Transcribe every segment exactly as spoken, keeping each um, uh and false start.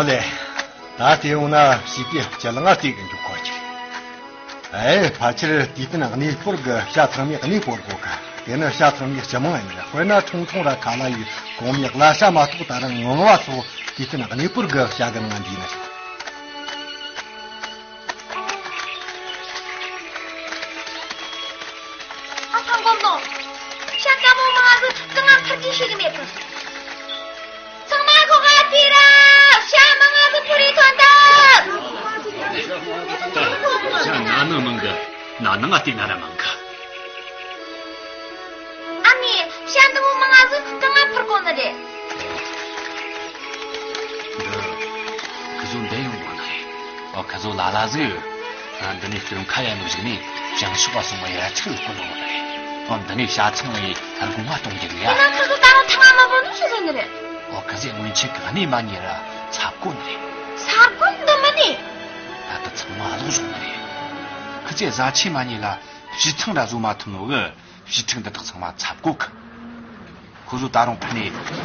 ཨོ་ལེ། ད་དེ་ཡོང་ན་བྱིས་པའི་སྤྱི་གླང་ང་བལྟས་གི་འཇུག་གོ་ཆེ། ཨེ། ཕལ་ཆེར་དུས་བསྟུན་གནས་སྤོར་གི་བྱ་ཚང་མའི་གནས་སྤོར་དགོས་གི། དེ་ནི་བྱ་ཚང་མའི་སྤྱི་དམངས་ཡིན་ར། དཔེར་ན་ཁྲུང་ཁྲུང་ར་ཁ་ལ་ཡི་གོང་མའི་བླ་བྱ་མ་གཏོགས་ད་རང་ངང་བ་སོགས་དུས་བསྟུན་གནས་སྤོར་གི་བྱ་གི་ནང་འདུས་ནི་རེད། ཨ་ཕ་མགོ་མདོ། ཤ་དཀར་མོ་མང་ཟིག་གང་ང་འཕུར་རྒྱུ་ཞིག་མེད་གི། ཚང་མ་ཁོ་ག་ཕི་ར། ཤ་མང་ང་ཟིག་འཕུར་རེ་ཐོན་ད། ཤ་ན་ནིང་མང་གི། ན་ནིང་ང་བལྟས་ན་ར་མང་གི། ཨ་མའི། ཤ་འདི་མོ་མང་ང་ཟིག་གང་ང་འཕུར་གོ་ནི་རེད། འདི། ཁི་ཟོ་འདི་ཡོང་གོ་ནི་རེད། ཨོ། ཁི་ཟོ་ལ་ལ་ཟིག་ཨ། འདི་ནས་སྟོན་ཁ་ཡ་ནོ་ཞིག་ནས་བྱང་ཕྱོགས་པ་སོང་བ་ཡ་ཆུ་བསྐོལ་ནོ་རེད། ཨོ། འདི་ནས་བྱ་ཚང་བའི་སྒོ་ང་གཏོང་རྒྱུ་ཡ། ཡིན་ན་ཁི་ཟོ་ད་རུང་ཐང་ང་མ་བོ་ནི་ཆི་ཟེར་ནི་རེད། ཨོ། ཁི་ཟོས་སྔོན་ཆད་གི་གནས་མ་ཉེས་ར་ཚབ་གོ་ནི་རེད། ཚབ་གོ་འདི་མིན་ནི། ད་ལྟ་ཚང་མ་ལོག་བྱུང་ནི་རེད། ཁི་ཟོས་བཟའ་ཆས་མ་ཉེས་ལ་བྱེ་ཐང་ར་བཟོ་མ་ཐུབ་ནོ་གི། བྱེ་ཕྲུག་འདི་དག་ཚང་མ་ཚབ་གོ་གི། ཁོ་ཚོ་ད་རུང་ཕ་ནས་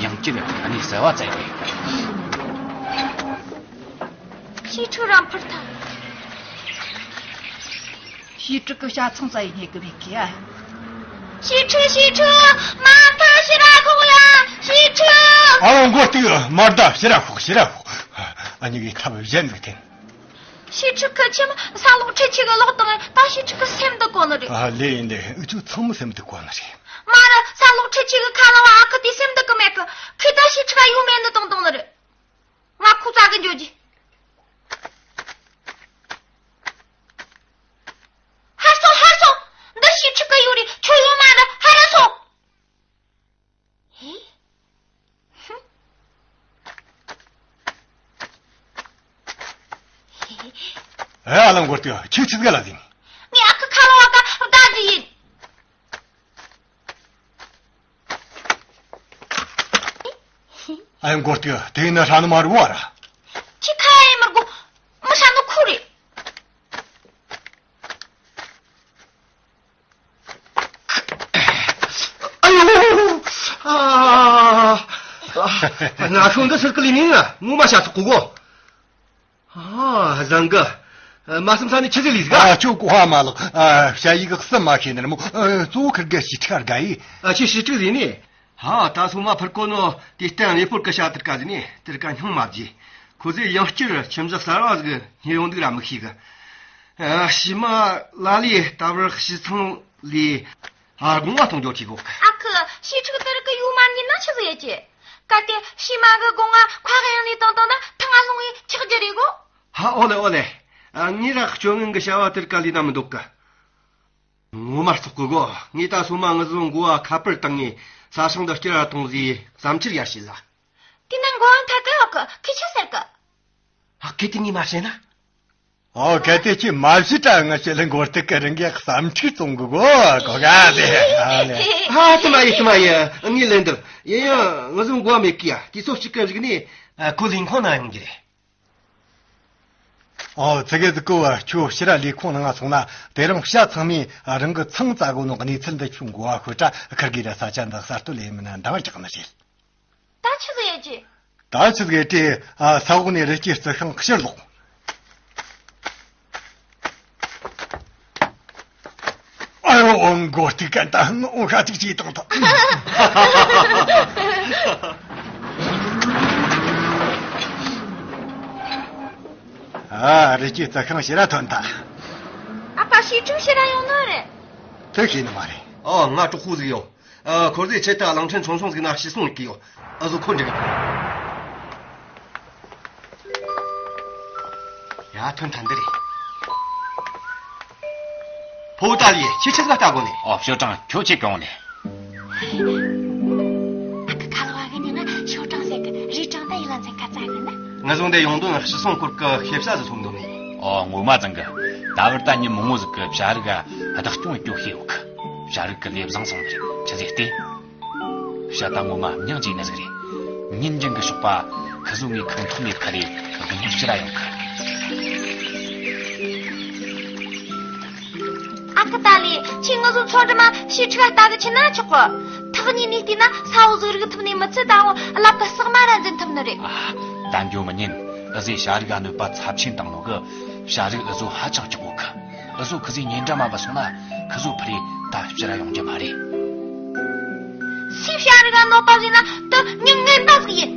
ཡང་བསྐྱར་གནས་གསར་བ་བཙལ་ཡོད། བྱེ་ཕྲུག་རང་འཕུར་ཐལ། བྱེ་ཕྲུག་གི་བྱ་ཚང་བཙལ་ཡི་རྙེད་གི་མེད་གི་ཨ། བྱེ་ཕྲུག་བྱེ་ཕྲུག་མ་ཐག་ཕྱི་ར་ཤོག་ཡ། བྱེ་ཕྲུག་ཨ་རོ་མགོ་སྟེགས། མར་ད་ཕྱི་ར་ཤོག་ཕྱི་ར་ཤོག་ཨ་ནི་གི་ཐབས་གཞན་ཟིག་འཐེན། བྱེ་ཕྲུག་གི་ཁྱིམ་ས་ལོག་འཕྲུལ་ཆས་གི་ལོག་བཏང་ད་བྱེ་ཕྲུག་གི་སེམས་འདུག་གོ་ནི་རེད། ཨ། ལེ་ཡིན་ཏེ་འུ་ཚོ་ཚང་མ་སེམས་འདུག་གོ་ནི་རེད། མ་ར་ས་ལོག་འཕྲུལ་ཆས་གི་ཁ་ལ་བ་ཨ་ཁུ་དེ་སེམས་འདུག་གི་མེད་གི། ཁི་ད་བྱེ་ཕྲུག་ག་ཡོད་མེད་ནི་དང་དང་ནི་རེད། ང་ཁུ་ཙ་གི་འགྱོ་རྒྱུ། ཧར་སོང་ཧར་སོང་། འདི་བྱེ་ཕྲུག་གི་ཡོད་རེད། ཁྱོད་ཡོད་མ་ར་ཧར་ར་སོང་། ཧེ། ཧུམ། ཧེ། ཨེ། ཨ་ལ་མགོ་སྟེགས། ཁྱོད་ཆི་ཟིག་ལ་ཟིན། ངས་ཨ་ཁུ་ཁ་ལོ་བ་ག་བདག་གི་ཡིན། ཨེ། མགོ་སྟེགས། དེ་ཡིན་ན་ཧྲ་ནི་མ་རུ་བ་ར། ཁྱི་ཁ་ཡ་ཡིན་མི་དགོ། མི་ཧྲ་ནི་ཁུ་རེད། ཨ་ཡོ། ཨ། ཨ། ན་ཤོང་འདི་ཟེར་གི་ལི་ནིང་ང་ངོ་མ་ཤ་ཚ་གོ་གོ། ཨ། བཟང་གི། མ་སེམས་ས་ནས་ཆི་ཟིག་ལས་ཟིག་ཨ། ཁྱོད་གོ་ཧ་མ་ལོག་ཨ། ཞ་ཡི་གི་གསུམ་མ་ཤེས་ནི་ར་མོ། ཨ། གཙོ་བོ་ཁིར་གི་ཞི་ཁྲ་དགའ་ཡི། ཨ། ཁྱི་ཞི་ཁྲི་ཟིག་ནི། ཧ། ད་སོ་མ་ཕུར་གོ་ནོ་དེ་སྟེང་གནས་སྤོར་གི་བྱ་དེར་ཀ་ཟིག་ནི་དེར་ཀ་སྙིང་མ་བརྗེ། ཁོ་ཚོས་ཡང་བསྐྱར་ཁྱིམ་གཞི་གསར་བ་ཟིག་རྙེད་ཡོང་འདུག་ར་མི་ཤེས་གི། ཨ། ཕྱི་མ་ལ་ལས་ད་བར་ཕྱི་ཚང་ལས། ཨ། སྒོ་ང་གཏོང་རྒྱུ་བྱེད་དགོ། ཨ་ཁུ། བྱེ་ཕྲུག་དེ་རིགས་ཀྱི་ཡུལ་མ་རྙེད་ན་ཆི་ཟིག་ཡེད་ཀྱི། གལ་ཏེ་བྱེ་མ་གི་སྒོ་ང་ཁ་གཡང་ལས་བཏང་བཏང་ན་ཐང་ང་སོང་བས་ཆག་རྒྱུ་རེད་གོ། ཧ། ཨོ་ལེ་ཨོ་ལེ། ཨ། ངས་ར་སྤྱོད་ངན་གི་བྱ་བ་དེར་ཀ་ལས་ན་མི་འདུག་གི། ངོ་མ་བཙོག་གི་གོ། ངས་ད་སོ་མ་ངུ་ཟོ་མགོ་བ་ཁ་པར་བཏང་ངས་ས་ཞིང་འདི་སྐྱུར་ར་གཏོང་ཟིག་བསམ་འཆར་ཡར་བྱས་ལ། དེ་ན་མགོ་བ་མཐའ་གི་འོག་གི་ཁི་ཆི་ཟེར་གི། ཨ། གལ་ཏེ་ངས་མ་བཤད་ན། ཨོ། གལ་ཏེ་ཁྱེད་མ་བཤད་ད་ང་ཁྱེད་ལ་མགོ་སྟེགས་གི་རིང་གི་བསམ་འཆར་གཏོང་གི་གོ། གོ་ག་ཟེ། ཨ་ལེ། ཨ། དེ་མ་ཡིན་དེ་མ་ཡིན། ངས་ལན་འདེབས། ཡིན་ཡང་ངུ་ཟོ་མགོ་བ་མེད་གི་ཡ། དུས་ཚོད་གཅིག་གི་རིག་ནས། ཨ། ཁོ་ལས་ཁུངས་ནང་ཡོང་གི་རེད། ཨོ། ཙི་གེ་ཙི་ཀོ་བ། ཁྱོད་ཕྱི་ར་ལས་ཁུངས་ནང་ང་སོང་ན་དེ་རིང་བྱ་ཚང་མས་རང་གི་ཚང་བཙལ་གོ་ནོ་གནས་ཚུལ་འདི་ཁྱོད་མགོ་བ་ཤོད་དྲ། ཁིར་གི་ར་ས་ཆ་འདི་གསར་གཏོད་ལས་མིན་ན་འདང་རྒྱག་ནི་རེད། ད་ཆི་ཟིག་ཡེད་ཀྱི། ད་ཆི་ཟིག་ཡེད་དེ། ཨ། ས་འོག་ནས་རི་སྐྱེས་རྩི་ཤིང་ཕྱིར་ལོག་ཨ་ཡོ། འོང་མགོ་སྟེགས་གན་ད་འོང་ཤ་ཅིག་ཅིག་བཏང་ཐོག་ཨ། རི་སྐྱེས་རྩི་ཤིང་ཕྱིར་ར་ཐོན་ཐལ། ཨ་ཕ། བྱེ་ཕྲུག་ཕྱིར་ར་ཡོང་ནོ་རེད། དེ་ཤེས་ནི་མ་རེད། ཨ། ང་གྲོགས་པོ་ཟིག་ཡོད། ཨ། ཁོ་ཚོས་ཆེད་དུ་གླིང་ཕྲན་ཆུང་ཆུང་ཟིག་ན་ཕྱིར་སོང་གི་ཡོད། ཨ་ཟོ་ཁོ་འདྲི་གི། ཡ། ཐོན་ཐལ་འདི་རེད། ཕོ་བོ་ཏཱ་ལི། ཁྱེད་ཆི་ཟིག་ལ་ལྟ་གོ་ནི། ཨོ། ཞའོ་ཀྲང་། ཁྱོད་ཆི་གོང་ནས། ཨ་ཁུ་ཁ་ལོ་བ་གི་མྱིང་ང་ཞའོ་ཀྲང་ཟེར་གི། རི་ཀྲང་ད་ཡི་ལ་མཚན་ཁ་ཙ་གི་ན། ང་ཟོ་འདི་ཡོང་དོན་ཕྱི་སོང་སྐོར་གི་ཤེས་བྱ་ཟིག་ཐོབ་འདུག་ནི། ཨོ། ངོ་མ་བཟང་གི། ད་བར་ད་ཉིན་མང་བོ་ཟིག་གི་བྱ་རིགས་ག་བདག་སྐྱོང་སྐྱོ་ཤེས་ཡོད་གི། བྱ་རིགས་གི་ལས་བཟང་སོང་ནི་རེད། ཆི་ཟིག་ལྟས། བྱ་ད་ངོ་མ་སྙིང་རྗེ་ནི་ཟིག་རེད། ཉིན་རྒྱུན་གི་ཞོགས་པ་ཁི་ཟོ་ངའི་ཁང་ཐོག་ནས་ཁ་རེ་སྒོར་མོ་ཕྱིར་ར་ཡོང་གི། ཨ་ཁུ་ཏཱ་ལི། ཁྱེད་ངུ་ཟོ་ཚོ་འགྲམ་བྱེ་ཕྲུག་ག་ལྟ་གི་ཕྱིན་ན་ཆོག་གི། ཐག་ཉེ་ནས་བལྟས་ན་ས་འོག་ཟིག་རིག་ཐུབ་ནི་མི་ཚད། ད་འོ་ལག་གི་ཟག་མ་ར་འཛིན་ཐུབ་ནི་རེད། ཨ། ད་འགྱོ་མི་ཉན། ཨུ་ཟོས་བྱ་རིགས་ག་གནོད་པ་ཚབས་ཆེན་བཏང་ནོ་གི། བྱ་རིགས་ཨུ་ཟོ་ཧ་ཅང་སྐྱོ་གོ་གི། ཨུ་ཟོ་ཁི་ཟོས་ཉེ་འགྲམ་མ་བུད་སོང་ན་ཁི་ཟོ་ཕུ་རེ་ད་ཕྱིར་ར་ཡོང་རྒྱུ་མ་རེད། སུས་བྱ་རིགས་ག་གནོད་པ་བཟོས་ན་དེ་ཉིན་ངན་པ་ཟིག་ཡིན།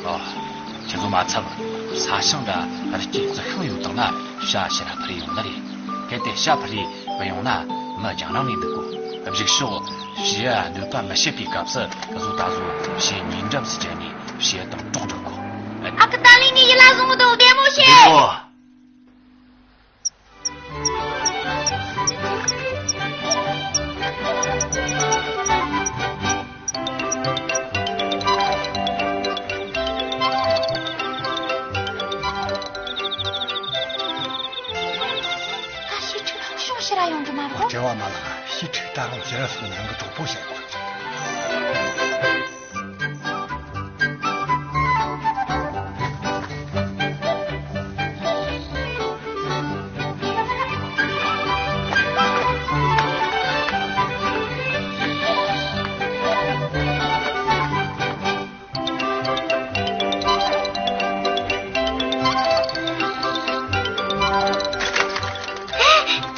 ཨ། ཁྱེད་ཚོ་མ་ཚབ། ས་ཞིང་འདྲ་རི་སྐྱེས་རྩི་ཤིང་ཡོད་དང་ན་བྱ་ཕྱིར་ར་ཕུ་རེ་ཡོང་ནི་རེད། གལ་ཏེ་བྱ་ཕུ་རེ་བུད་ཡོང་ན་མི་རྒྱང་རིང་ནས་འདུག་གོ། གཞུག་ཕྱོགས་བྱ་གནོད་པ་མི་བྱེད་པའི་སྐབས་སུ་ཁི་ཟོ་ད་གཟོད་བྱའི་ཉེ་འགྲམ་སུ་བསྐྱལ་ནས་བྱ་དང་གྲོགས་འགྲིག་གོ། ཨ་ཁུ་ཏཱ་ལི་ངས་ཡིད་ལ་བཟུང་གི་འདུག་བདེ་མོ་བྱོས། བདེ་མོ། ད་བྱ་ཕྲུག་གཞུང་ཕྱིར་ར་ཡོང་གི་མ་རེད། བྲེལ་བ་མ་ལངས། བྱ་ཕྲུག་ད་རུང་ཕྱིར་ར་སོང་ནས་རང་གི་གྲོགས་པོ་བྱེད་དགོས།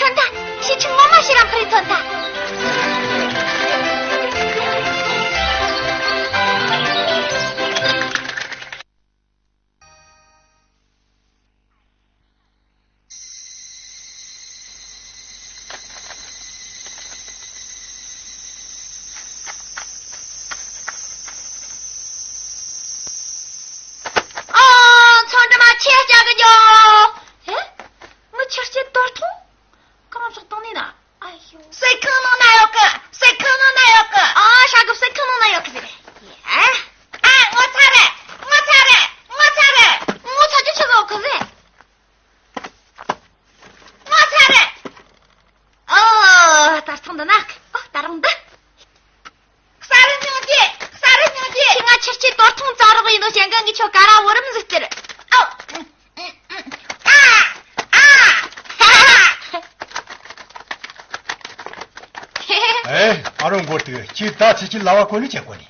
ཐོན་ཐལ། བྱ་ཕྲུག་ངོ་མ་ཕྱིར་ར་ཕུ་རེ་ཐོན་ཐལ། ཨ། ཚང་འདྲ་མ་ཁྱེར་སྐྱག་གི་རྒྱོ། ཨེ། ངི་ཁྱེར་སྐྱག་དོར་ཐོང་། གང་ཟག་བཏང་ནི་ན། ཨ་ཡོ། སའི་ཁང་ནང་ན་ཡོད་གི། སའི་ཁང་ནང་ན་ཡོད་གི། ཨ། ཤ་གི་སའི་ཁང་ནང་ན་ཡོད་གི་ཟེར། ཡ། ཨ། ངོ་ཚ་རེད། ངོ་ཚ་རེད། ངོ་ཚ་རེད། ངོ་ཚ་རྒྱུ་ཆི་ཟིག་ཡོད་གི་ཟེར། ངོ་ཚ་རེད། ཨོ། ད་ཚང་འདི་ན། ཨོ། ད་རུང་འདི། གསར་རུ་སྙིང་རྗེ། གསར་རུ་སྙིང་རྗེ། ཁྱེད་ང་ཁྱེར་སྐྱག་དོར་ཐོང་བཙལ་རོགས་ཡིན་ནོ་ཞེན་གི། ངས་ཁྱོད་ག་ར་བོ་རིམ་ཟིག་སྟེར། ཨོ། ཨ། ཨ། ཨེ། ཨ་རོ་མགོ་སྟུག། ཁྱེད་ད་ཁྱེད་ཁྱེད་ལྭ་བ་གོན་ནས་བྱེད་དགོས་ནི།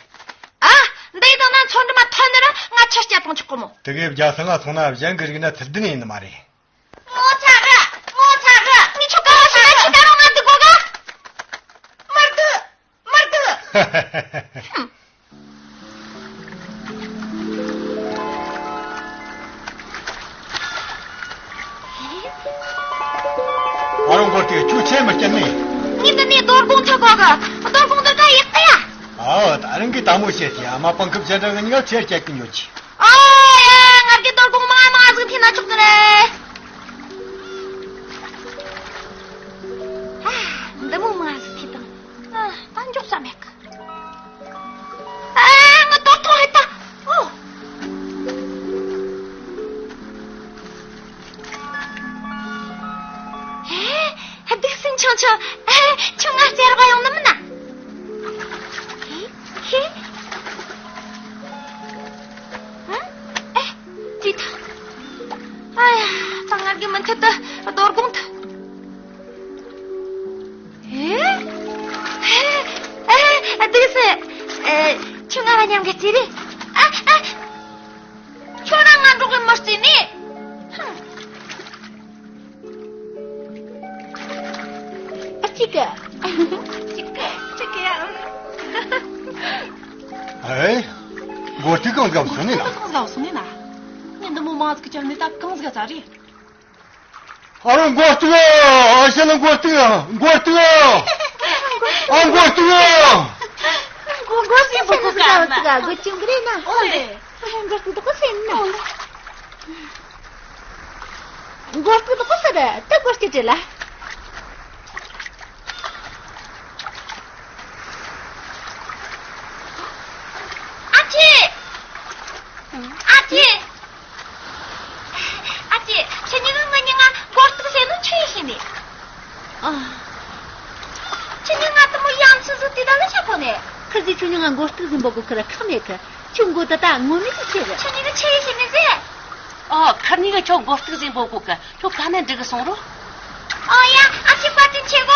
ཨ། འདི་ཡི་དང་ན་ཚོ་འདྲ་མ་ཐོན་ནི་ར་ང་ཁྱེར་སྐྱག་བཏང་ཆོག་གི་མོ། དེ་གའི་རྒྱ་སེང་ང་སོང་ན་གཞན་གི་རིག་ན་ཚུལ་ལྡན་ཡིན་ནི་མ་རེད། ངོ་ཚ་རེད། ངོ་ཚ་རེད། ངས་ཁྱོད་ག་ར་ཞུ་ན་ཁྱེད་ད་རུང་ང་འདི་གོ་ག་མར་འདུག་མར་འདུག་ཨ་རོ་མགོ་སྟུག། ཁྱོད་ཆེ་མི་སྐྱེ་ནི། ངས་འདི་ནས་རྡོ་སྒོང་ཐུག་གོ་གི། རྡོ་སྒོང་འདི་ད་ཡག་གི་ཡ། ཨ། ད་རིང་གི་དལ་མོ་བྱེད་དེ། ཨ་མ་པང་ཁུབ་ཅན་འདྲ་ངི་ཉག་ཆེར་སྐྱེད་ཀྱི་ཉོ་ཆི། ཨོ་ཡ། ང་གི་རྡོ་སྒོང་མང་མང་ཟིག་འཐེན་ན་ཆོག་གི་རེད། ཨ། འདི་མོ་མང་ཟིག་འཐེན་དང་། ཨ། ད་འཇོག་ས་མེད་གི། ཨ། ང་དོ་ཐོ་ཧེ་ད། ཨོ། ཧེ། སྡིག་སྲིན་ཆུང་ཆུང་། ཨེ། ཁྱོད་ང་བཙལ་རོགས་ཡོང་ནི་མིན་ན། ཧེ། ཧེ། ཨ། ཨེ། དེ་ད། ཨ་ཡ། ད་ང་གི་མི་མཐུད་དུ་རྡོ་སྒོང་ཐུག་ཨེ། ཨེ། ཨེ། སྡིག་སྲིན། ཨེ། ཁྱོད་ང་བ་མཉམ་གི་བརྩིས་རེད། ཨ། ཨ། ཁྱོད་རང་ང་འགྲོགས་གི་མི་རྩིས་ནི། ཨ། གཅིག་གི། གཅིག་གི། གཅིག་གི་ཡ། ཨེ། མགོ་སྟུག་གང་ཟིག་སོང་ནི་ན། གང་ཟིག་སོང་ནི་ན། ངས་འདི་མོ་མང་ཟིག་གི་ཅང་ནི་ད་གང་ཟིག་ཙ་རེད། ཨ་རོ་མགོ་སྟུག། ཨ་ཤ་ལ་མགོ་སྟུག། མགོ་སྟུག། ཨ་མགོ་སྟུག། མགོ་མགོ་སི་མགོ་སྟུག་ག་མ། མགོ་ཆུང་གི་རེད་ན། ཨོ་ལེ། མགོ་སྟུག་དུ་གོ་སེ་ན། མགོ་སྟུག་དུ་གོ་སེ་རེད། ད་མགོ་སྟུག་རེད་ལ། ཨ་ཅེ། ཨ་ཅེ། ཨ་ཅེ། ཁྱེད་གཉིས་ཀ་ང་གཉིས་ང་མགོ་སྟུག་ཟེར་ནོ་ཆི་ཡིན་ཤེས་ནི། ཨ། ཁྱེད་གཉིས་ང་དེ་མོ་ཡ་མཚན་ཟིག་དེ་ད་ལ་ཆགས་གོ་ནི། ཁི་ཟིག་ཁྱོད་གཉིས་ང་མགོ་སྟུག་ཟིག་འབོད་གོ་ཁི་ར་ཁག་མེད་གི། ཁྱོད་མགོ་ད་ད་ངོ་མི་ཟིག་ཆེ་གི། ཁྱེད་གཉིས་ཀ་ཆི་ཡིན་ཤེས་ནི་ཟེ། ཨོ། ཁར་གཉིས་ཀ་ཁྱོད་མགོ་སྟུག་ཟིག་འབོད་གོ་གི། ཁྱོད་ག་ནས་འགྲིག་གི་སོང་རོ། ཨོ་ཡ། ཨ་ཅེ་བཀའ་དྲིན་ཆེ་གོ།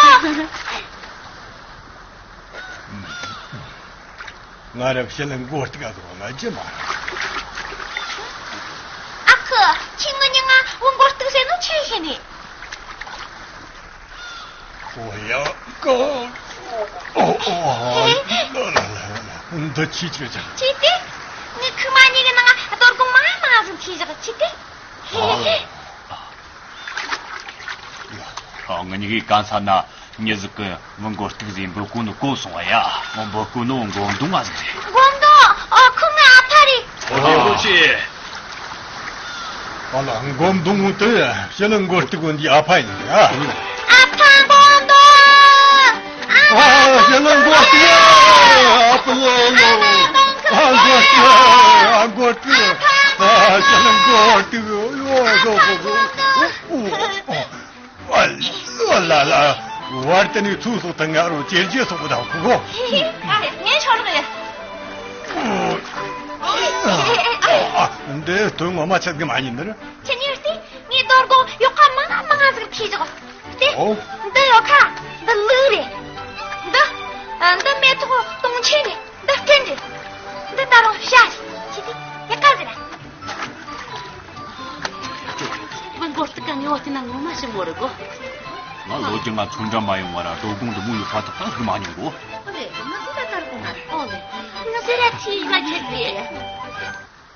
ང་ར་ཕྱི་ལ་མགོ་གཏུག་ག་ཟེར་བ་ང་ཅི་མ། ཨ་ཁུ། ཁྱེད་ངི་ཉི་ང་བུ་མགོ་གཏུག་ཟེར་ནོ་ཆི་ཤེས་ནི། ཨོ་ཡ། ཀ་ཨོ་ཨོ། འདི་ཅི་ཆེ་ཅང་། ཅི་སྟེ། ངི་ཁུ་མ་ཉི་གི་ནང་ང་རྡོ་སྒོ་མ་མ་ཟིན་ཁྱི་བཞག་ཅི་སྟེ། ཨ། ཨ། ང་གཉིས་ཀའི་གན་ས་ན་མྱི་ཟིག་གི་མི་མགོ་གཏུག་ཟིག་འབོད་གོ་ནོ་གོ་སོང་བ་ཡ། ང་འབོད་གོ་ནོ་མགོ་མདུང་བ་ཟིག་རེད། མགོ་མདུང་། ཨོ་ཁོ་ངའི་ཨ་ཕ་རེད། ཨོ་ལེ་ལོ་ཆི། ཨ་ལ་མགོ་མདུང་དེ་ཕྱི་ལ་མགོ་གཏུག་གོ་འདི་ཨ་ཕ་ཡིན་ཡ། ཨ་ཕ་མགོ་མདུང་། ཨ་ཕྱི་ལ་མགོ་གཏུག་ཨ་ཕ་ལོ་ལོ། ཨ་མགོ་གཏུག་ཨ་མགོ་གཏུག་ཨ་ཕྱི་ལ་མགོ་གཏུག་ཡོ་ཡོ་ཡོ། ཨ་ལ་ལ། བར་དེ་ནས་ཚུགས་སོགས་དང་ང་རོ་ཇེར་ཇེ་སོགས་དང་ཁུ་ཁོ། ངས་ཆོག་ལག་ཡ། འདི་དོན་ངོ་མ་ཆགས་གི་མ་ཡིན་ནི། ཁྱེད་གཉིས་ལྟོས། ངས་རྡོ་སྒོ་ཡོག་ཁ་མང་ང་མང་ང་ཟིག་ཁྱེར་འཇོག་ལྟོས། འདི་ཡོག་ཁ། འདི་ལུག་རེད། འདི། འདི་མེ་ཏོག་སྟོང་ཆེན་རེད། འདི་སྤྲིན་རེད། འདི་ད་རུང་བྱ་རེད། ཁྱེད་དེ་ཡག་ག་ཟེར། མི་མགོ་གཏུག་ག་ངའི་འོ་དེ་ན་ངོ་མ་ཞིམ་མོ་རེད་གོ། ང་ལོ་རྒྱུས་ང་ཚོང་འདྲ་མ་ཡོང་བ་ར་འགྲོ་གོང་དུ་མུ་ཡོད་ཁ་ཐག་ཐག་ཞིག་མ་མྱོང་གོ། ཨོ་ལེ། ང་ཚོ་ད་ལྟར་གོང་ཨོ་ལེ། ང་ཚོ་ར་ཐི་ཡ་ཁྱེར་ཏེ།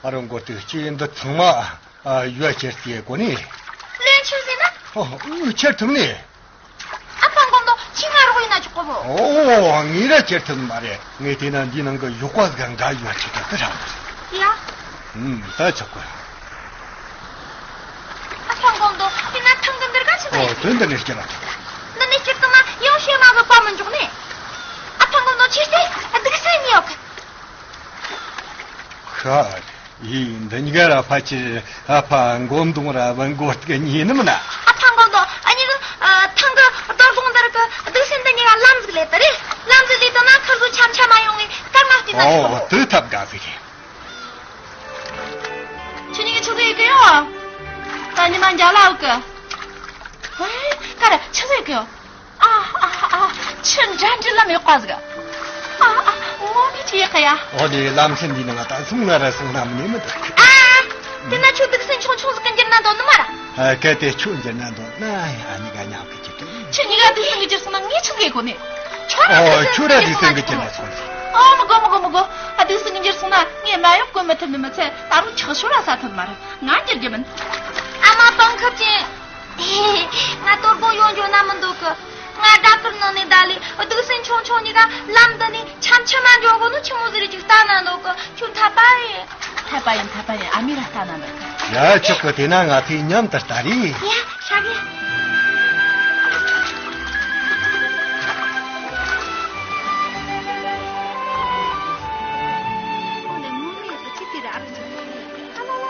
ཨ་རོ་མགོ་གཏུག་ཅི་འདི་ཚང་མ་ཡོད་ཁྱེར་ཏེ་གོ་ནི། ལོན་ཆུ་ཟེར་ན། ཨོ་ཁྱེར་ཐུབ་ནི། ཨ་ཕ་མགོ་མདོ་ཁྱི་ང་རོགས་ཡིན་ན་ཆོག་གོ་མོ། ཨོ་ངས་ར་ཁྱེར་ཐུབ་མ་རེད། ངས་བལྟས་ན་འདི་ནང་གི་ཡོག་པ་ཟིག་འགའ་ཡོད་ཁྱེར་ཐུབ་དུ་ར། ཡ། ཨུམ་ད་ཆོག་གོ། ཨ་ཕ་མགོ་མདོ་དེ་ན་ཐང་གི་འདིར་ག་ཆི་ཟིག་ཨོ་དོན་འདི་ནས་སྐྱེལ་ལ་ཐུབ། འདི་ནས་སྐྱེལ་ཐུབ་ན་ཡང་ཤེས་མ་གི་པ་མི་འཇོག་ནས། ཨ་ཕ་མགོ་མདོ་ཁྱེར་ཏེ་སྡུག་སེ་ཉོག་ཁ། ཡིན་འདི་གཉིས་ཀ་ར་ཕལ་ཆེར་ཨ་ཕ་མགོ་མདུང་ར་བུ་མགོ་གཏུག་གཉིས་ནི་མིན་ན། ཨ་ཕ་མགོ་མདུང་ཨ་ནི་ཨ་ཐང་གི་རྡོ་སྒྲུང་འདིར་གི་སྡུག་སེམས་འདི་གཉིས་ཀ་ལམ་ཟིག་ལས་དེ་རེད། ལམ་ཟིག་ལས་དེ་ན་ཁིར་ཚོ་འཆམ་འཆམ་མ་ཡོང་ངས་སྐར་མ་བལྟས་ན་ཆོག་གོ། ཨོ་དེ་ཐབས་དགའ་ཟིག་རེད། ཁྱེད་གཉིས་ཀྱི་ཆུ་ཚོད་ཡོད་གི་ཡོད། ད་ཉི་མ་འཇའ་ལ་འོག་གི། ཧེ་ཀ་ར་ཆུ་ཚོད་ཡོད་གི་ཡོད། ཨ་ཨ་ཨ། ཆུ་འདྲ་འདྲ་ལམ་ཡོད་པ་ཟིག་ཨ་ཨ། ངོ་མི་ཅི་ཡག་ཡ། འོ་དེ་ལམ་སེང་འདི་ནང་ད་སོང་ན་ར་སོང་ན་མི་ནི་མི་འདུག་ཨ། དེ་ན་ཁྱོད་སྡུག་སེམས་ཆུང་ཆུང་ཟིག་གི་འགྱུར་ན་འདོད་ནི་མ་ར། ཨ་གལ་ཏེ་ཁྱོད་འགྱུར་ན་འདོད་ན་ཨ་ནི་ག་མཉམ་གི་ཅི་དུ། ཁྱོད་གཉིས་ཀ་སྡུག་སེམས་གི་འགྱུར་སོང་ན་ངས་ཆི་ཟིག་གོ་ནི། ཁྱོད་ར་ཨོ་ཁྱོད་ར་སྡུག་སེམས་གི་འགྱུར་ན་སོང་ཟིག་ཨོ་མི་དགོ་མི་དགོ་མི་དགོ་ཨ། སྡུག་སེམས་གི་འགྱུར་སོང་ན་ངས་མ་ཡོང་གོ་མི་ཐུབ་ནི་མི་ཚད་ད་རུང་ཁྲག་ཤོར་ར་ས་ཐུབ་མ་རེད། ང་འགྱུར་རྒྱུ་མིན། ཨ་མ་སྤང་ཁབ་ཅན། ང་དོ་དགོང་ཡོང་འགྱོ་ན་མི་འདུག་གི། ང་སྦྲ་གུར་ནང་ནས་བསྡད་ལས་སྡུག་སེམས་ཆུང་ཆུང་གཉིས་ཀ་ལམ་འདི་ནས་འཆམ་འཆམ་མ་འགྱོ་གོ་ནོ་ཆི་མོ་ཟིག་རེད་ཅིག་ལྟ་ན་འདུག་གི། ཁྱོད་འཐད་པ་ཡིན། འཐད་པ་ཡིན་འཐད་པ་ཡིན། ཨ་མས་ར་ལྟ་ན་འདུག་ཡ་ཆོག་གི། དེ་ན་ང་ཚོས་མཉམ་དུ་ལྟ་རེས། ཡ་ཧྲ་གི། ཨོ་ལེ་ངོ་མས་སུ་ཅི་དེ་ར་ཨ་རུ་ཅི། ཨ་ལ་ལ།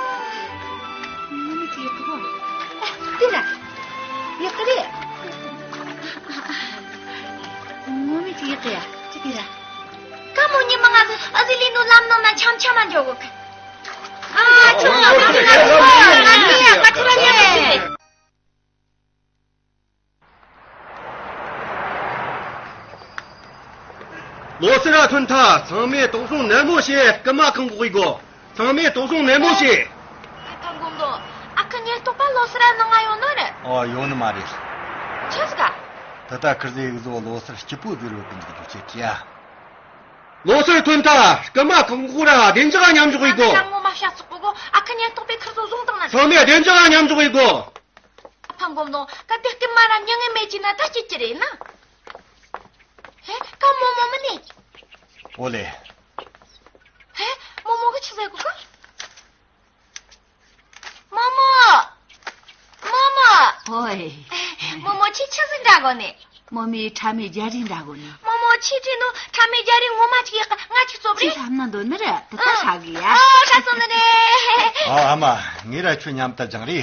ངོ་མ་ཅིག་ཡག་གི་གོ། ཨ། དེ་ར། ཡག་གི་རེད། ངོ་མ་ཅིག་ཡག་གི་ཡ། ཅི་དེ་ར། ཀ་མོ་ཉི་མ་ང་ཚོ་ཨ་ཟི་ལི་ནུ་ལམ་ནང་ན་འཆམ་འཆམ་མ་འགྱོ་གོ་གི། ཨ་ཆོ་ཨ་ཆོ་ཨ་ཆོ་ཨ་ཆོ། ལོ་སར་ཐོན་ཐལ། ཚང་མས་དོགས་ཟོན་ནན་མོ་བྱེད། རྐུ་མ་གང་གོག་ཡི་གོ། ཚང་མས་དོགས་ཟོན་ནན་མོ་བྱེད། ཨ་ཕ་མགོ་མདོ། ཨ་ཁུ་ཉེན་རྟོག་པ་ལོ་སར་ནང་ང་ཡོང་ནོ་རེད། ཨོ་ཡོང་ནི་མ་རེད། ཆི་ཟིག་ག་ད་ལྟ་ཁིར་ཟེ་ཡིག་བཟོ་ལོ་སར་སྐྱིད་པོ་ཟེར་བོ་ཀུན་འཇུག་རྒྱུ་ཆེ་ཀྱི་ཡ། ལོ་སར་ཐོན་ཐལ། རྐུ་མ་གང་གོག་ར་བདེ་འཇགས་མཉམ་འཇོག་ཡི་གོ། ཨ་ངོ་མ་བཤད་ཚོགས་གོ་གོ། ཨ་ཁུ་ཉེན་རྟོག་པས་ཁིར་ཚོ་བཟུང་བཏང་ན། ཚང་མས་བདེ་འཇགས་མཉམ་འཇོག་ཡི་གོ། ཨ་ཕ་མགོ་མདོ། གལ་ཏེ་རྐུན་མ་ར་མྱི་ངན་མེད་ཀྱི་ན་ད་སྐྱིད་ཀྱི་རེད་ན། ཧེ་ཀ་མོ་མོ་མི་ནི། ཨོ་ལེ། ཧེ་མོ་མོ་གི་ཆི་ཟེར་གོ་ག་མོ་མོ། མོ་མོ། ཨོའི། མོ་མོ་ཁྱེད་ཆི་ཟིག་འདྲ་གོ་ནི། མོ་མོས་ཁྲ་མའི་རྒྱ་རིགས་འདྲ་གོ་ནི། མོ་མོ་ཁྱེད་བྲིས་ནོ་ཁྲ་མའི་རྒྱ་རིགས་ངོ་མ་ཅིག་ཡག་གི། ང་ཅིག་བཙོབ་རེ། ཁྱེད་ལྷམ་ན་འདོན་ནི་རེད། དེ་ད་ཧྲ་གི་ཡ། ཨོ་ཧྲ་སོང་ནི་རེད། ཨ་ཨ་མ། ངས་ར་ཁྱོད་མཉམ་དུ་སྦྱངས་རེ།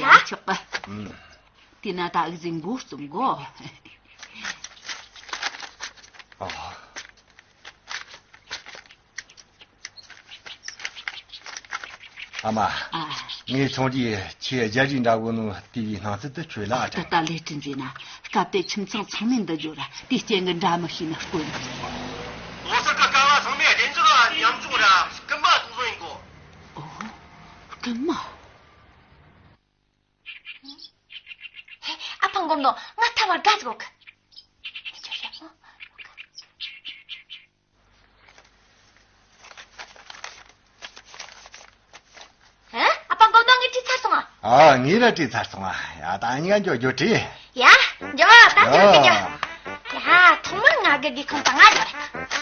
ཡ་ཆོག་གི། ཨུམ། དེ་ན་ད་འུ་ཟིག་མགོ་རྩོམ་གོ། ཨ། ཨ་མ། ཨ། ངས་ཆུང་དུས་ཁྱེད་རྒྱ་རིགས་འདྲ་གོ་ནོ་བལྟས་པའི་སྣང་ཚུལ་དེ་ཁྱོད་ལ་ཨ་ད་ལྟ་ལས་བྲིས་མཛད་ན་སྐབས་དེ་ཁྱིམ་ཚང་ཚང་མས་འདི་བརྗོད་ར་དེ་རྐྱེན་གྱིས་འདྲ་མི་ཤེས་ན་དཀོན། ལོ་སར་ཀ་ ཚང་མས་བདེ་འཇགས་ལ་མཉམ་འཇོག་ར་སྐུལ་མ་གཏོང་བཟོ་ཡིན་གོ། ཨོ། སྐུལ་མ། ཨ་ཕ་མགོ་མདོག་ང་ཐ་བར་དགའ་ཟིག་གོ། ཨེ། ཨ་ཕ་མགོ་མདོག་ངས་བྲིས་ཚར་སོང་ཨ། ཨ། ངས་ར་བྲིས་ཚར་སོང་ཨ། ཡ། ད་ཉིན་འགྱོ་འགྱོ་བྲིས། ཡ། འགྱོ་ད་འགྱོ་འགྱོ་འགྱོ། ཡ། ཐོག་མར་ང་དགེ་རྒན་ཁང་དང་ང་འགྱོ་རེད།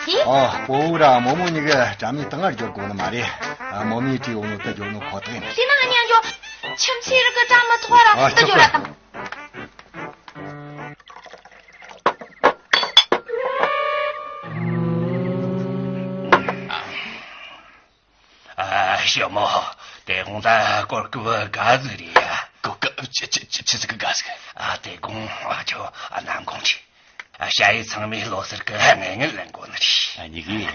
ཨེ། ཨོ། སྤོ་བོ་ར་རྨོ་མོ་གཉིས་ཀ་དྲ་མིག་དང་ང་འགྱོ་དགོས་ནི་མ་རེད། ཨ། རྨོ་མོས་བྲིས་ཡོང་ནོ་དེ་འགྱོ་ནོ་ཁོ་ཐག་ཡིན། དེ་ན་ང་གཉིས་འགྱོ། ཁྱིམ་མཚེས་རིགས་ཀྱི་དྲ་མི་ཐོག་ར་ཨ། དེ་འགྱོ་ར་དང་། ཨ། ཞི་མོ། དེ་དགོང་ད་གོ་སྐབས་དགའ་ཟིག་རེད་ཡ། གོ་སྐབས་ཆི་ཆི་ཆི་ཆི་ཟིག་དགའ་ཟིག་ཨ། དེ་དགོང་ཨ་ཆོ་ཨ་ནམ་གུང་ཆི། ཨ། ཞ་ཡི་ཚང་མས་ལོ་སར་གི་ངན་ངན་ལེན་གོ་ནི་རེད། ཨ། ཉི་གི།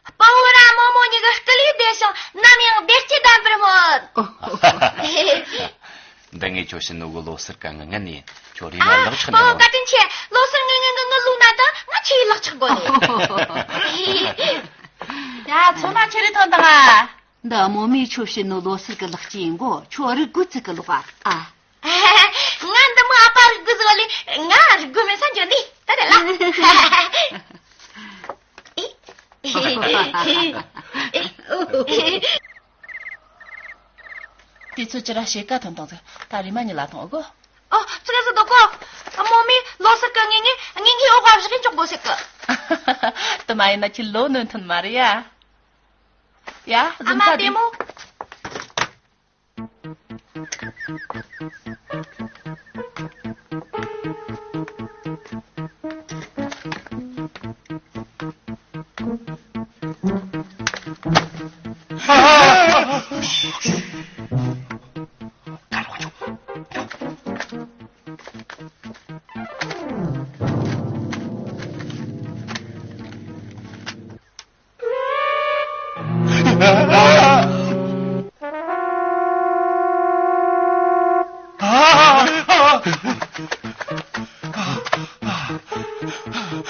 སྤོ་བོ་ར་རྨོ་མོ་གཉིས་ཀྱི་སྐུ་ལུས་བདེ་ཞིང་ནམ་ཡང་བདེ་སྐྱིད་ལྡན་པར་སྨོན། འདི་ངས་ཁྱོད་བྱིན་ནོ་གི་ལོ་སར་གི་ངན་ངན་ཡིན། ཁྱོད་རེམ་མ་ཨ། ལག་ཆགས་སྤོ་བོ་འདྲ་བ། བཀའ་དྲིན་ཆེ། ལོ་སར་ངན་ངན་གི་ངུ་ལུག་ན་ད་ང་ཆི་ཡི་ལག་ཆགས་དགོས་ནི། ཡ། ཚོད་མ་ཆེ་རེ་ཐོན་དང་ཨ། འདི་རྨོ་མོས་ཁྱོད་བྱིན་ནོ་ལོ་སར་གི་ལག་སྐྱེས་ཡིན་གོ། ཁྱོད་རིག་དགོས་ཚིག་གི་ལོག་ཨ། ཨ། ང་འདི་མོ་ཨ་ཕ་རིག་དགོས་ཟིག་ལས་ང་རིག་དགོས་མེད་ས་འཇོན་ནི་ད་རེད་ལ། དེ་ཚོ་ཅི་ར་ཕྱེད་ཀ་ཐོན་དང་ཟིག་ད་རེམ་མ་ཉི་ལ་ཐོང་ཨོ་གོ། ཨོ། ཙི་ག་ཟིག་དོ་གོ། རྨོ་མོས་ལོ་སར་གི་ངེ་ངེ་ངེ་ངེ་ཨོ་ག་བཞག་གིན་ཅོག་གོ་ཟེར་གི། དེ་མ་ཡིན་ན་ཁྱི་ལོ་ནོན་ཐོན་མ་རེད་ཡ། ཡ། ཨ་གཟིམ་མ་ས་བདེ་དེ་མོ།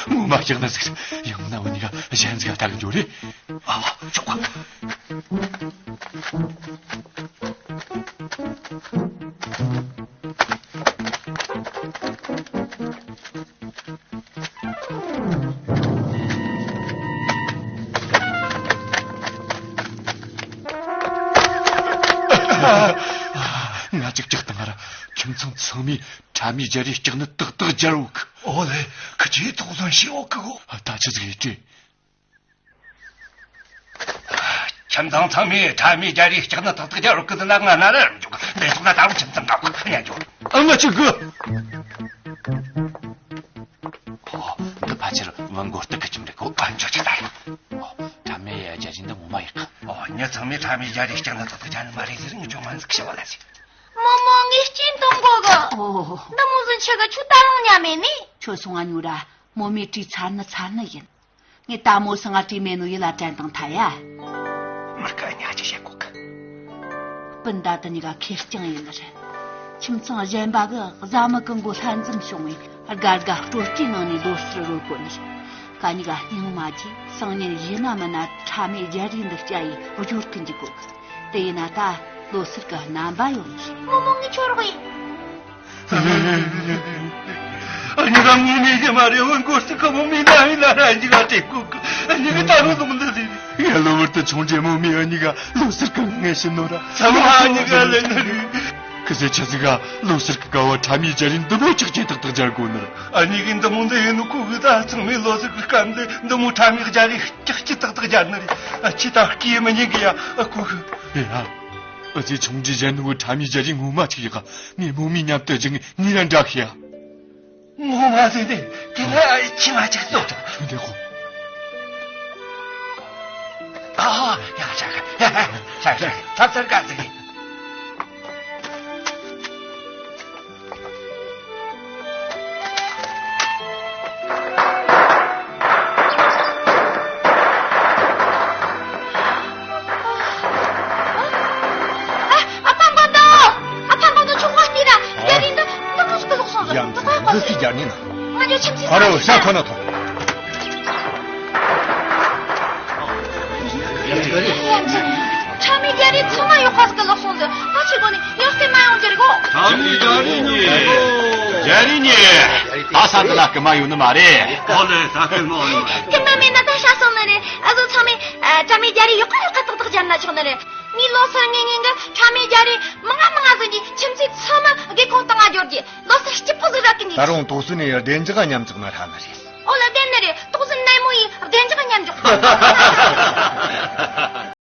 ངོ་མ་ཡག་ན་ཟིག་ཡང་ན་འུ་གཉིས་ཀ་གཞན་ཟིག་ལྟ་གི་འགྱོ་རེ། ཨ། ཆོག་ག་ང་ཅིག་ཅིག་དང་ང་ར་ཁྱིམ་ཚང་ཚང་མས་ཁྲ་མའི་རྒྱ་རིགས་སྐྲག་ནི་ཏག་ཏག་རྒྱལ་བོ་གི། ཨོ་ལེ། ཁི་ཆེ་ཐོག་ལོན་ཤེས་འོ་གི་གོ། ད་ཆི་ཟིག་ཡིན་ཏེ། ཁྱིམ་ཚང་ཚང་མས་ཁྲ་མའི་རྒྱ་རིགས་སྐྲག་ནི་ཏག་ཏག་རྒྱལ་བོ་གི་ཟེར་ན་ང་ན་ར་རམ་འཇུག་འདི་སོང་ན་ད་རུང་ཁྱིམ་ཚང་འདྲ་གོ་ཉན་འཇུག་ཨ། ང་ཅིག་གི། ཨོ། འདི་ཕལ་ཆེར་བུ་མགོ་སྟག་གི་ཁྱིམ་རེད་གོ། ཨ། འཇོག་ཅིག་ད་ཡ། ཨོ། ཁྲ་མའི་རྒྱ་རིགས་འདི་ངོ་མ་ཡག་གི། ཨོ། མྱི་ཚང་མས་ཁྲ་མའི་རྒྱ་རིགས་སྐྲག་ནི་ཏག་ཏག་རྒྱལ་ནི་མ་རེད་ཟེར། ངི་ཅོ་མ་ཟིག་ཤི་བ་ལ་ཟེར། རྨོ་མོ་ངས་སྐྱིན་གཏོང་གོ་གི། ཨོ། འདི་མོ་ཟིག་ཆི་གི་ཁྱོད་ད་རུང་ཉམས་མེད་ནི། ཁྱོད་སོང་ང་ཉོ་ར། རྨོ་མོས་བྲིས་ཚར་ནི་ཚར་ནི་ཡིན། ངས་ད་མོ་སང་ང་བྲིས་མེད་ནོ་ཡིད་ལ་དྲན་དང་ཐ་ཡ། མི་དཀའ་ཉག་ཅིག་བཤད་གོ་གི། སྤུན་ཟླ་དེ་གཉིས་ཀ་ཁེར་རྐྱང་ཡིན་ནི་རེད། ཁྱིམ་ཚང་གཞན་པ་གི་བཟའ་མི་གི་མགོ་ལྷན་འཛོམས་བྱུང་བས་དགའ་དགའ་སྤྲོ་སྐྱིད་ངང་ནས་ལོ་སར་རོལ་གོ་ནི་རེད། ཁ་གཉིས་ཀ་སྙིང་མ་རྗེ། སང་ཉིན་ཡིན་ན་མིན་ན་ཁྲ་མའི་རྒྱ་རིགས་འདི་སྐྱ་ཡིས་སྦྱོར་གི་འཇུག་གོ་གི། དེ་ཡིན་ན་ད་ལོ་སར་གི་རྣམ་པ་ཡོང་ནི་རེད། རྨོ་མོ་ངས་ཁྱོད་རོགས་ཡིན། ཨ་ནི་ག་ངུ་མི་ཡི་མ་རེད། འོན་ཀོ་སི་ཁ་མོ་མི་ན་ཡིན་ན་ར་ཨ་ནི་ག་ཏེ་ཀུ་ཀུ་ཨ་ནི་ག་ད་རུང་ལུང་འདི་ཟིན། ཡ། གློ་བུར་དུ་ཆུང་འདྲེ་མོ་མི་ཨ་ནི་ག་ལོ་སར་གི་ངས་ཤི་ནོ་ར། ཚ་མོ་ཨ་ནི་ག་ལེ་ནི་རི། ཁི་སེ་ཆ་ཟི་ག་ལོ་སར་གི་ཀ་བ་ཁྲ་མའི་རྒྱ་རིགས་འདི་མོ་ཅག་ཅེ་ཏག་ཏག་སྦྱར་གོ་ནི་ར། ཨ་ནི་གི་འདི་མོ་འདི་ཡིན་ནོ་ཁུ་གི་ད་ཚང་མའི་ལོ་སར་གི་སྐབས་འདི་འདི་མོ་ཁྲ་མའི་རྒྱ་རིགས་ཅག་ཅེ་ཏག་ཏག་སྦྱར་ནི་རི། ཨ་ཁྱི་ད་སྐྱེ་མི་ཉན་གི་ཡ། ཨ་ཁུ་གི། ཡ། ཨ་ཙི་ཆུང་འདྲེ་གཞན་ནུ་ཁྲ་མའི་རྒྱ་རིགས་ངོ་མ་ཅིག་ཡག་ག་ངས་མོ་མི་མཉམ་དུ་སྦྱིན་ངེས་ར་འདྲ་ཤི་ཡ། ངོ་མ་ཟིན་ཏེ་དེ་ལ་ཁྱི་མ་ཅིག་ལྟོས་དང་། ཁྱོད་འདི་ཁོ། ཨ་ཡ་ཤ་ཤ་ཤ་ཤ་ཚབ་ཚར་ག་ཟིག་ཨ་ཕ་མགོ་ཏོ། ཨ་ཕ་མགོ་ཏོ་ཆུང་མ་ཤི་ར། རྒྱ་རིགས་འདི་འདི་མོ་ཟིག་ལོག་སོང་། ཡ་མཚན་འདི་སུས་རྒྱག་ནི་ན། ང་ཚོ་ཁྱིམ་མཚེས་ཨ་རོ་ཤ་ཁོ་ན་ཐོ། ཁྲ་མོའི་རྒྱ་རིགས་ཚང་མ་ཡོད་ཁ་ཟིག་གི་ལོག་སོང་ཟིག་ཨ་ཆི་གོ་ནི་ཡོད་སེ་མ་ཡོང་རྒྱུ་རེད་གོ་ཁྲ་མོའི་རྒྱ་རིགས་ནི། རྒྱ་རིགས་ནི། ད་ས་འདི་ན་སྐུ་མ་ཡོད་ནི་མ་རེད། ཨོ་ལེ་ད་སྐུ་མ་ཡོད་ནི་མ་རེད། སྐུ་མ་མེད་ན་ད་ཤ་སོང་ནི་རེད། ཨ་ཟོ་ཚང་མས་ཨ་ཁྲ་མོའི་རྒྱ་རིགས་ཡོད་ཁ་ཡོད་ཁ་ཏག་ཏག་སྦྱར་ན་ཆོག་ནི་རེད། ངའི་ལོ་སར་ངེས་ངེས་གི་ཁྲ་མོའི་རྒྱ་རིགས་མང་ང་མང་ང་ཟིག་གི་ཁྱིམ་མཚེས་ཚང་མ་དགེ་ཁོང་བཏང་ང་འབྱོར་གྱི་ལོ་སར་སྐྱིད་པོ་ཟིག་རག་གི་འདུག་ད་རུང་དོགས་ཟོན་ནས་བདེ་འཇགས་མཉམ་འཇོག་ན་ཧྲ་ནི་རེད། ཨོ་ལ་བདེན་ནི་རེད། དོགས་ཟོན་ནན་མོ་ཡིས་བདེ་འཇགས་མཉམ་འཇོག